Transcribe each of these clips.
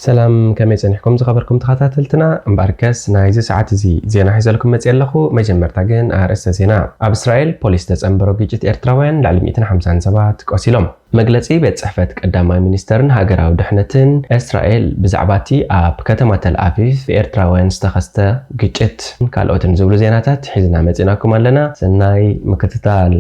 ሰላም፣ ከመይ ጸኒሕኩም ዝኸበርኩም ተኸታተልትና? እምበኣርከስ ናይዚ ሰዓት እዚ ዜና ሒዘልኩም መጽእ ኣለኹ። መጀመርታ ግን ኣርእስተ ዜና። ኣብ እስራኤል ፖሊስ ተጸንበሮ ግጭት ኤርትራውያን ልዕሊ ሚእትን ሓምሳን ሰባት ቆሲሎም። መግለጺ ቤት ጽሕፈት ቀዳማይ ሚኒስተርን ሃገራዊ ድሕነትን እስራኤል ብዛዕባ እቲ ኣብ ከተማ ተል ኣቪቭ ብኤርትራውያን ዝተኸስተ ግጭት ካልኦትን ዝብሉ ዜናታት ሒዝና መጺናኩም ኣለና። ሰናይ ምክትታል።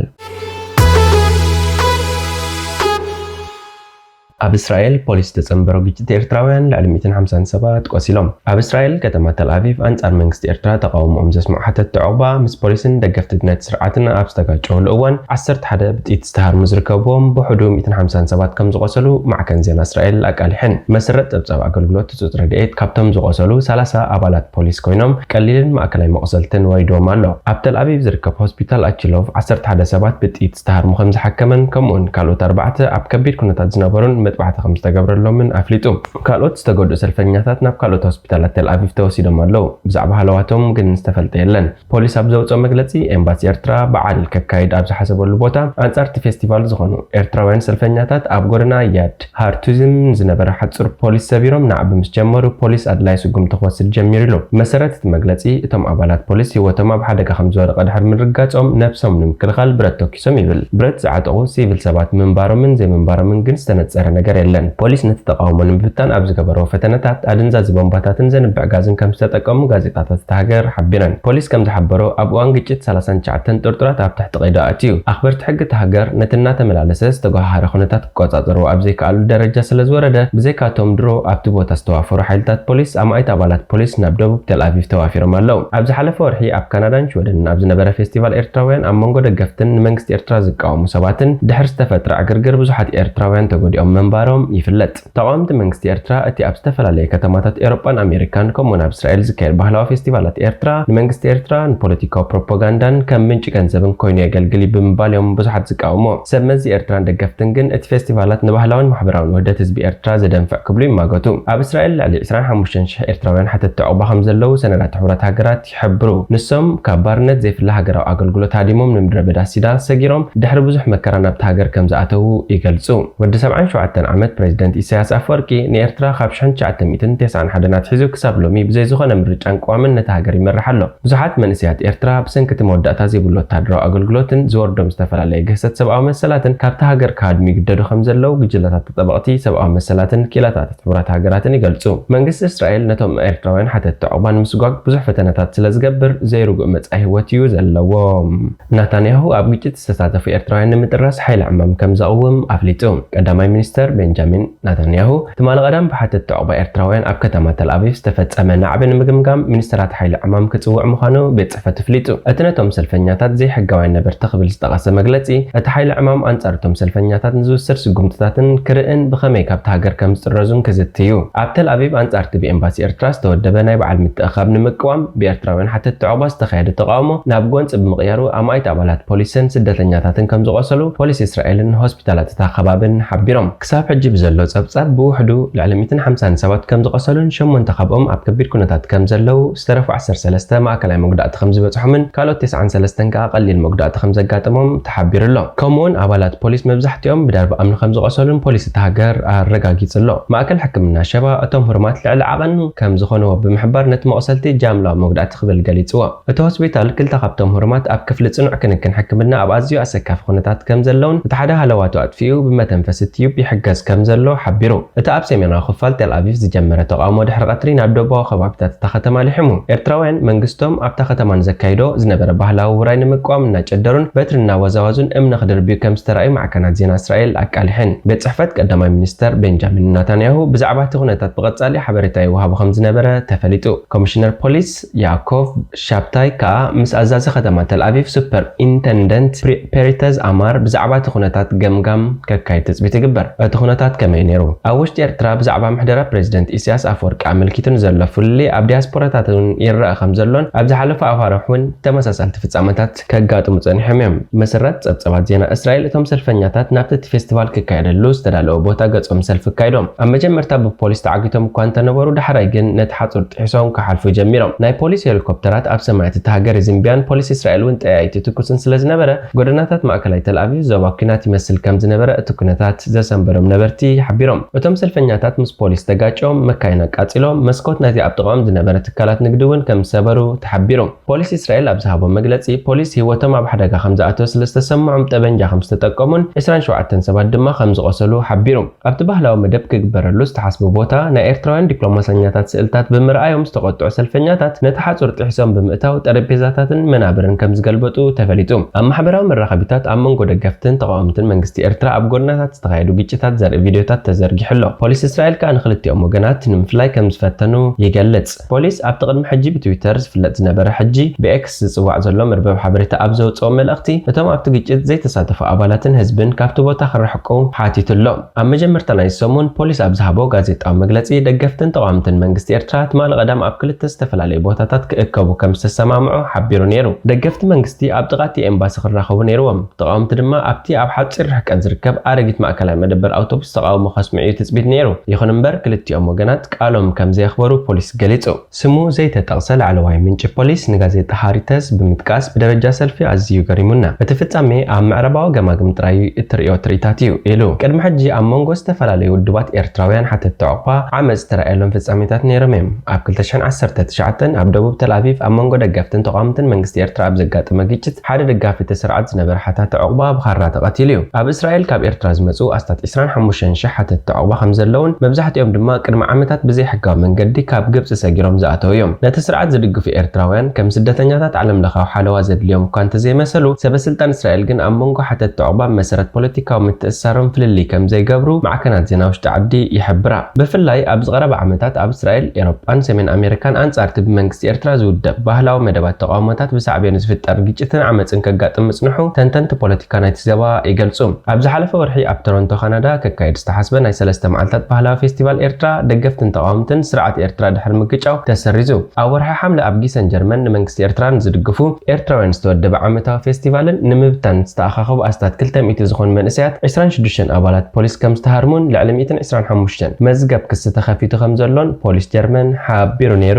ኣብ እስራኤል ፖሊስ ዝተጸንበሮ ግጭት ኤርትራውያን ልዕሊ ሚእትን ሓምሳን ሰባት ቆሲሎም። ኣብ እስራኤል ከተማ ተል ኣቪቭ ኣንጻር መንግስቲ ኤርትራ ተቃውሞኦም ዘስምዑ ሓተትቲ ዑቕባ ምስ ፖሊስን ደገፍቲ ድሕነት ስርዓትን ኣብ ዝተጋጨወሉ እዋን ዓሰርተ ሓደ ብጥይት ዝተሃርሙ ዝርከብዎም ብውሕዱ ሚእትን ሓምሳን ሰባት ከም ዝቆሰሉ ማዕከን ዜና እስራኤል ኣቃሊሐን። መሰረት ጸብጻብ ኣገልግሎት ህጹጽ ረድኤት ካብቶም ዝቆሰሉ ሰላሳ ኣባላት ፖሊስ ኮይኖም ቀሊልን ማእከላይ መቑሰልትን ወሪድዎም ኣሎ። ኣብ ተል ኣቪቭ ዝርከብ ሆስፒታል ኣቺሎቭ ዓሰርተ ሓደ ሰባት ብጥይት ዝተሃርሙ ከም ዝሓከመን ከምኡውን ካልኦት ኣርባዕተ ኣብ ከቢድ ኩነታት ዝነበሩን መጥባሕቲ ከም ዝተገብረሎምን ኣፍሊጡ። ካልኦት ዝተጎድኡ ሰልፈኛታት ናብ ካልኦት ሆስፒታላት ተል ኣቪቭ ተወሲዶም ኣለዉ። ብዛዕባ ሃለዋቶም ግን ዝተፈልጠ የለን። ፖሊስ ኣብ ዘውፅኦ መግለፂ ኤምባሲ ኤርትራ በዓል ከካይድ ኣብ ዝሓሰበሉ ቦታ ኣንጻር እቲ ፌስቲቫል ዝኾኑ ኤርትራውያን ሰልፈኛታት ኣብ ጎደና ያድ ሃርቱዝም ዝነበረ ሓጹር ፖሊስ ሰቢሮም ናዕቢ ምስ ጀመሩ ፖሊስ ኣድላይ ስጉምቲ ክወስድ ጀሚሩ ኢሉ። መሰረት እቲ መግለጺ እቶም ኣባላት ፖሊስ ህይወቶም ኣብ ሓደጋ ከም ዝወደቐ ድሕሪ ምርጋጾም ነብሶም ንምክልኻል ብረት ተኪሶም ይብል። ብረት ዝዓጠቑ ሲቪል ሰባት ምንባሮምን ዘይምንባሮምን ግን ዝተነጸረ ነገር የለን። ፖሊስ ነቲ ተቃውሞ ንምብታን ኣብ ዝገበሮ ፈተነታት ኣደንዛዚ ቦምባታትን ዘንብዕ ጋዝን ከም ዝተጠቀሙ ጋዜጣታት እታ ሃገር ሓቢረን። ፖሊስ ከም ዝሓበሮ ኣብ እዋን ግጭት ሰላሳን ትሽዓተን ጥርጡራት ኣብ ትሕቲ ቀይዲ ኣእትዩ። ኣኽበርቲ ሕጊ እታ ሃገር ነቲ እናተመላለሰ ዝተጓሃሃረ ኩነታት ክቆጻጸርዎ ኣብ ዘይከኣሉ ደረጃ ስለ ዝወረደ ብዘይካቶም ድሮ ኣብቲ ቦታ ዝተዋፈሩ ሓይልታት ፖሊስ ኣማኢት ኣባላት ፖሊስ ናብ ደቡብ ተል ኣቪቭ ተዋፊሮም ኣለዉ። ኣብ ዝሓለፈ ወርሒ ኣብ ካናዳን ሽወደንን ኣብ ዝነበረ ፌስቲቫል ኤርትራውያን ኣብ መንጎ ደገፍትን ንመንግስቲ ኤርትራ ዝቃወሙ ሰባትን ድሕሪ ዝተፈጥረ ዕግርግር ብዙሓት ኤርትራውያን ተጎዲኦም ምንባሮም ይፍለጥ። ተቓወምቲ መንግስቲ ኤርትራ እቲ ኣብ ዝተፈላለየ ከተማታት ኤውሮጳን ኣሜሪካን ከምኡውን ኣብ እስራኤል ዝካየድ ባህላዊ ፌስቲቫላት ኤርትራ ንመንግስቲ ኤርትራ ንፖለቲካዊ ፕሮፓጋንዳን ከም ምንጪ ገንዘብን ኮይኑ የገልግል እዩ ብምባል እዮም ብዙሓት ዝቃወሞ። ሰብ መዚ ኤርትራን ደገፍትን ግን እቲ ፌስቲቫላት ንባህላውን ማሕበራውን ውህደት ህዝቢ ኤርትራ ዘደንፍዕ ክብሉ ይማገቱ። ኣብ እስራኤል ልዕሊ ዕስራን ሓሙሽተን ሽሕ ኤርትራውያን ሓተትቲ ዑቕባ ከም ዘለዉ ሰነዳት ሕቡራት ሃገራት ይሕብሩ። ንሶም ካብ ባርነት ዘይፍለ ሃገራዊ ኣገልግሎት ሃዲሞም ንምድረ በዳ ሲዳ ሰጊሮም ድሕሪ ብዙሕ መከራ ናብቲ ሃገር ከም ዝኣተዉ ይገልጹ። ወዲ ሰብዓን ሸውዓተን ዓመት ፕሬዚደንት ኢሳያስ ኣፈወርቂ ንኤርትራ ካብ ሽሕን ትሽዓተ ሚእትን ተስዓን ሓደን ኣትሒዙ ክሳብ ሎሚ ብዘይ ዝኾነ ምርጫን ቅዋምን ነቲ ሃገር ይመርሕ ኣሎ። ብዙሓት መንእሰያት ኤርትራ ብሰንኪ እቲ መወዳእታ ዘይብሉ ወተሃደራዊ ኣገልግሎትን ዝወርዶም ዝተፈላለየ ግህሰት ሰብኣዊ መሰላትን ካብቲ ሃገር ክሃድሙ ይግደዱ ከም ዘለዉ ጉጅለታት ተጠበቕቲ ሰብኣዊ መሰላትን ክኢላታት ሕቡራት ሃገራትን ይገልጹ። መንግስቲ እስራኤል ነቶም ኤርትራውያን ሓተትቲ ዑቕባ ንምስጓግ ብዙሕ ፈተነታት ስለ ዝገብር ዘይርጉእ መጻኢ ህይወት እዩ ዘለዎም። ናታንያሁ ኣብ ግጭት ዝተሳተፉ ኤርትራውያን ንምጥራስ ሓይሊ ዕማም ከም ዘቕውም ኣፍሊጡ። ቀዳማይ ሚኒስተር ቤንጃሚን ናታንያሁ ትማሊ ቀዳም ብሓተትቲ ዑቕባ ኤርትራውያን ኣብ ከተማ ተል ኣቪቭ ዝተፈጸመ ናዕቢ ንምግምጋም ሚኒስተራት ሓይሊ ዕማም ክጽውዕ ምዃኑ ቤት ጽሕፈቱ ኣፍሊጡ። እቲ ነቶም ሰልፈኛታት ዘይሕጋውያን ነበርቲ ክብል ዝጠቐሰ መግለጺ፣ እቲ ሓይሊ ዕማም ኣንጻር እቶም ሰልፈኛታት ንዝውሰድ ስጉምትታትን ክርእን ብኸመይ ካብቲ ሃገር ከም ዝጥረዙን ክዝቲ እዩ። ኣብ ተል ኣቪቭ ኣንጻር እቲ ብኤምባሲ ኤርትራ ዝተወደበ ናይ በዓል ምትእኻብ ንምቅዋም ብኤርትራውያን ሓተትቲ ዑቕባ ዝተኻየደ ተቓውሞ ናብ ጎንጺ ብምቕያሩ ኣማኢት ኣባላት ፖሊስን ስደተኛታትን ከም ዝቖሰሉ ፖሊስ እስራኤልን ሆስፒታላት እታ ከባብን ሓቢሮም። ክሳብ ሕጂ ብዘሎ ጸብጻብ ብውሕዱ ልዕሊ ሚእትን ሓምሳን ሰባት ከም ዝቖሰሉን ሸሞንተ ካብኦም ኣብ ከቢድ ኩነታት ከም ዘለዉ፣ ዝተረፉ ዓሰርተ ሰለስተ ማእከላይ መጉዳእቲ ከም ዝበጽሖምን ካልኦት ተስዓን ሰለስተን ከኣ ቀሊል መጉዳእቲ ከም ዘጋጠሞም ተሓቢሩ ኣሎ። ከምኡውን ኣባላት ፖሊስ መብዛሕትኦም ብዳርባ እምኒ ከም ዝቖሰሉን ፖሊስ እታ ሃገር ኣረጋጊጹ ኣሎ። ማእከል ሕክምና ሸባ እቶም ህሩማት ልዕሊ ዓቐኑ ከም ዝኾንዎ ብምሕባር ነቲ መቑሰልቲ ጃምላዊ መጉዳእቲ ክብል ገሊጽዎ። እቲ ሆስፒታል ክልተ ካብቶም ህሩማት ኣብ ክፍሊ ጽኑዕ ክንክን ሕክምና ኣብ ኣዝዩ ኣሰካፊ ኩነታት ከም ዘለውን እቲ ሓደ ሃለዋቱ ኣጥፊኡ ብመተንፈሲ ቲዩብ ይሕገዝ ከም ዘሎ ሓቢሩ። እቲ ኣብ ሰሜናዊ ክፋል ቴል ኣቪቭ ዝጀመረ ተቓውሞ ድሕሪ ቀትሪ ናብ ደቡባዊ ከባቢታት እታ ከተማ ልሒሙ። ኤርትራውያን መንግስቶም ኣብታ ከተማ ንዘካይዶ ዝነበረ ባህላዊ ውራይ ንምቅዋም እናጨደሩን በትሪ እናወዛወዙን እምኒ ክድርብዩ ከም ዝተራእዩ ማዕከናት ዜና እስራኤል ኣቃሊሐን። ቤት ጽሕፈት ቀዳማይ ሚኒስተር ቤንጃሚን ናታንያሁ ብዛዕባ እቲ ኩነታት ብቐጻሊ ሓበሬታ ይወሃቦ ከም ዝነበረ ተፈሊጡ። ኮሚሽነር ፖሊስ ያኮቭ ሻፕታይ ከኣ ምስ ኣዛዚ ከተማ ተል ኣቪቭ ሱፐር ኢንተንደንት ፕሪ-፣ ፔሪተዝ ኣማር ብዛዕባ እቲ ኩነታት ገምጋም ከካይድ ትጽቢት ይግበር። እቲ ኩነታት ከመይ ነይሩ? ኣብ ውሽጢ ኤርትራ ብዛዕባ ምሕደራ ፕሬዚደንት ኢሳያስ ኣፈወርቂ ኣመልኪቱ ንዘሎ ፍልልይ ኣብ ዲያስፖራታት እውን ይረኣ ከም ዘሎን ኣብ ዝሓለፈ ኣዋርሕ እውን ተመሳሳልቲ ፍጻመታት ከጋጥሙ ጸኒሖም እዮም። መሰረት ጸብጻባት ዜና እስራኤል፣ እቶም ሰልፈኛታት ናብቲ እቲ ፌስቲቫል ክካየደሉ ዝተዳለወ ቦታ ገጾም ሰልፊ ኣካይዶም። ኣብ መጀመርታ ብፖሊስ ተዓጊቶም እኳ እንተነበሩ፣ ዳሕራይ ግን ነቲ ሓጹር ጥሒሶም ክሓልፉ ጀሚሮም። ናይ ፖሊስ ሄሊኮፕተራት ኣብ ሰማያት እታ ሃገር ይዝንብያን ፖሊስ እስራኤል እውን ጠያይቲ ትኩስን ስለ ዝነበረ፣ ጎደናታት ማእከላይ ተል ኣቪቭ ዞባ ኲናት ይመስል ከም ዝነበረ እቲ ኩነታት ዘሰንበዶ ነበርቲ ሓቢሮም። እቶም ሰልፈኛታት ምስ ፖሊስ ተጋጭዮም፣ መካይን ኣቃጺሎም፣ መስኮት ናይቲ ኣብ ጥቓኦም ዝነበረ ትካላት ንግዲ እውን ከም ዝሰበሩ ተሓቢሩ። ፖሊስ እስራኤል ኣብ ዝሃቦ መግለጺ፣ ፖሊስ ህይወቶም ኣብ ሓደጋ ከም ዝኣተወ ስለ ዝተሰምዖም ጠበንጃ ከም ዝተጠቀሙን ዕስራን ሸውዓተን ሰባት ድማ ከም ዝቖሰሉ ሓቢሩ። ኣብቲ ባህላዊ መደብ ክግበረሉ ዝተሓስበ ቦታ ናይ ኤርትራውያን ዲፕሎማሰኛታት ስእልታት ብምርኣዮም ዝተቖጥዑ ሰልፈኛታት ነቲ ሓጹር ጥሒሶም ብምእታው ጠረጴዛታትን መናብርን ከም ዝገልበጡ ተፈሊጡ። ኣብ ማሕበራዊ መራኸቢታት ኣብ መንጎ ደገፍትን ተቓወምትን መንግስቲ ኤርትራ ኣብ ጎደናታት ዝተኻየዱ ግጭታት ዘርኢ ቪድዮታት ተዘርጊሑ ኣሎ። ፖሊስ እስራኤል ከኣ ንክልቲኦም ወገናት ንምፍላይ ከም ዝፈተኑ ይገልጽ። ፖሊስ ኣብቲ ቅድሚ ሕጂ ብትዊተር ዝፍለጥ ዝነበረ ሕጂ ብኤክስ ዝጽዋዕ ዘሎ መርበብ ሓበሬታ ኣብ ዘውጽኦ መልእኽቲ እቶም ኣብቲ ግጭት ዘይተሳተፉ ኣባላትን ህዝብን ካብቲ ቦታ ክርሕቁ ሓቲቱ ኣሎ። ኣብ መጀመርታ ናይ ሰሙን ፖሊስ ኣብ ዝሃቦ ጋዜጣዊ መግለጺ ደገፍትን ተቓወምትን መንግስቲ ኤርትራ ትማሊ ቀዳም ኣብ ክልተ ዝተፈላለዩ ቦታታት ክእከቡ ከም ዝተሰማምዑ ሓቢሩ ነይሩ። ደገፍቲ መንግስቲ ኣብ ጥቓ እቲ ኤምባሲ ክራኸቡ ነይርዎም። ተቓወምቲ ድማ ኣብቲ ኣብ ሓጺር ርሕቀት ዝርከብ ኣረጊት ማእከላይ መደበር ኣውቶቡስ ተቓውሞ ከስምዑ እዩ ትጽቢት ነይሩ። ይኹን እምበር ክልቲኦም ወገናት ቃሎም ከም ዘየኽበሩ ፖሊስ ገሊጹ። ስሙ ዘይተጠቕሰ ላዕለዋይ ምንጪ ፖሊስ ንጋዜጣ ሃሪተስ ብምጥቃስ ብደረጃ ሰልፊ ኣዝዩ ገሪሙና። እቲ ፍጻሜ ኣብ ምዕራባዊ ገማግም ጥራይ እትርእዮ ትርኢታት እዩ ኢሉ። ቅድሚ ሕጂ ኣብ መንጎ ዝተፈላለዩ ውድባት ኤርትራውያን ሓተትቲ ዑቕባ ዓመጽ ዝተራእየሎም ፍጻሜታት ነይሮም እዮም። ኣብ ክልተ ሽሕን ዓሰርተ ትሽዓተን ኣብ ደቡብ ተል ኣቪቭ ኣብ መንጎ ደገፍትን ተቓወምትን መንግስቲ ኤርትራ ኣብ ዘጋጠመ ግጭት ሓደ ደጋፊ እቲ ስርዓት ዝነበረ ሓታቲ ዑቕባ ብኻራ ተቐቲሉ እዩ። ኣብ እስራኤል ካብ ኤርትራ ዝመጹ ኣስታት ዕስራን ሓሙሽተን ሽሕ ሓተትቲ ዑቕባ ከም ዘለውን መብዛሕትኦም ድማ ቅድሚ ዓመታት ብዘይሕጋዊ መንገዲ ካብ ግብጺ ሰጊሮም ዝኣተው እዮም። ነቲ ስርዓት ዝድግፉ ኤርትራውያን ከም ስደተኛታት ዓለም ለኻዊ ሓለዋ ዘድልዮም እኳ እንተዘይመሰሉ፣ ሰበስልጣን እስራኤል ግን ኣብ መንጎ ሓተትቲ ዑቕባ ብመሰረት ፖለቲካዊ ምትእስሳሮም ፍልልይ ከም ዘይገብሩ ማዕከናት ዜና ውሽጢ ዓዲ ይሕብራ። ብፍላይ ኣብዚ ቀረባ ዓመታት ኣብ እስራኤል፣ ኤሮጳን ሰሜን ኣሜሪካን ኣንጻር እቲ ብመንግስቲ ኤርትራ ዝውደብ ባህላዊ መደባት ተቓውሞታት ብሳዕቤኑ ዝፍጠር ግጭትን ዓመጽን ከጋጥም ምጽንሑ ተንተንቲ ፖለቲካ ናይቲ ዘባ ይገልጹ። ኣብ ዝሓለፈ ወርሒ ኣብ ቶሮንቶ ካናዳ ከካይድ ዝተሓስበ ናይ ሰለስተ መዓልታት ባህላዊ ፌስቲቫል ኤርትራ ደገፍትን ተቓወምትን ስርዓት ኤርትራ ድሕሪ ምግጫው ተሰሪዙ። ኣብ ወርሒ ሓምለ ኣብ ጊሰን ጀርመን ንመንግስቲ ኤርትራ ንዝድግፉ ኤርትራውያን ዝተወደበ ዓመታዊ ፌስቲቫልን ንምብታን ዝተኣኻኸቡ ኣስታት ክልተ ሚእቲ ዝኾኑ መንእሰያት ዕስራን ሽዱሽተን ኣባላት ፖሊስ ከም ዝተሃርሙን ልዕሊ ሚእትን ዕስራን ሓሙሽተን መዝገብ ክሲ ተኸፊቱ ከም ዘሎን ፖሊስ ጀርመን ሓቢሩ ነይሩ።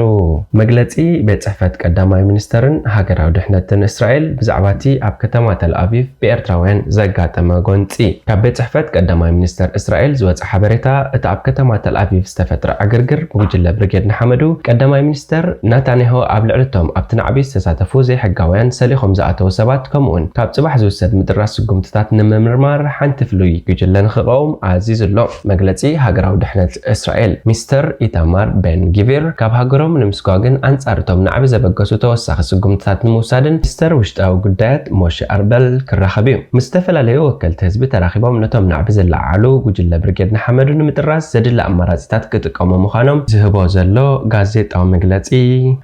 መግለጺ ቤት ጽሕፈት ቀዳማይ ሚኒስተርን ሃገራዊ ድሕነትን እስራኤል ብዛዕባ እቲ ኣብ ከተማ ተል ኣቪቭ ብኤርትራውያን ዘጋጠመ ጎንጺ። ካብ ቤት ጽሕፈት ቀዳማይ ሚኒስተር እስራኤል ዝወጸ ሓበሬታ፣ እቲ ኣብ ከተማ ተል ኣቪቭ ዝተፈጥረ ዕግርግር ብጉጅለ ብርጌድ ንሓመዱ ቀዳማይ ሚኒስተር ናታንያሁ ኣብ ልዕሊ እቶም ኣብቲ ናዕቢ ዝተሳተፉ ዘይሕጋውያን ሰሊኾም ዝኣተዉ ሰባት ከምኡውን ካብ ጽባሕ ዝውሰድ ምድራስ ስጉምትታት ንምምርማር ሓንቲ ፍሉይ ጉጅለ ንኽቐውም ኣዚዙ ኣሎ። መግለጺ ሃገራዊ ድሕነት እስራኤል። ሚስተር ኢታማር ቤን ጊቪር ካብ ሃገሮም ንምስጓግን ኣንጻር እቶም ናዕቢ ዘበገሱ ተወሳኺ ስጉምትታት ንምውሳድን ሚኒስተር ውሽጣዊ ጉዳያት ሞሼ ኣርበል ክራኸብ እዩ። ምስ ዝተፈላለዩ ወከልቲ ህዝቢ ተራኺቦም ነቶም ናዕቢ ዘለዓዓሉ ጉጅለ ብርጌድ ንሓመዱ ንምጥራስ ዘድሊ ኣማራጺታት ክጥቀሙ ምዃኖም ዝህቦ ዘሎ ጋዜጣዊ መግለጺ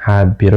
ሓቢሩ።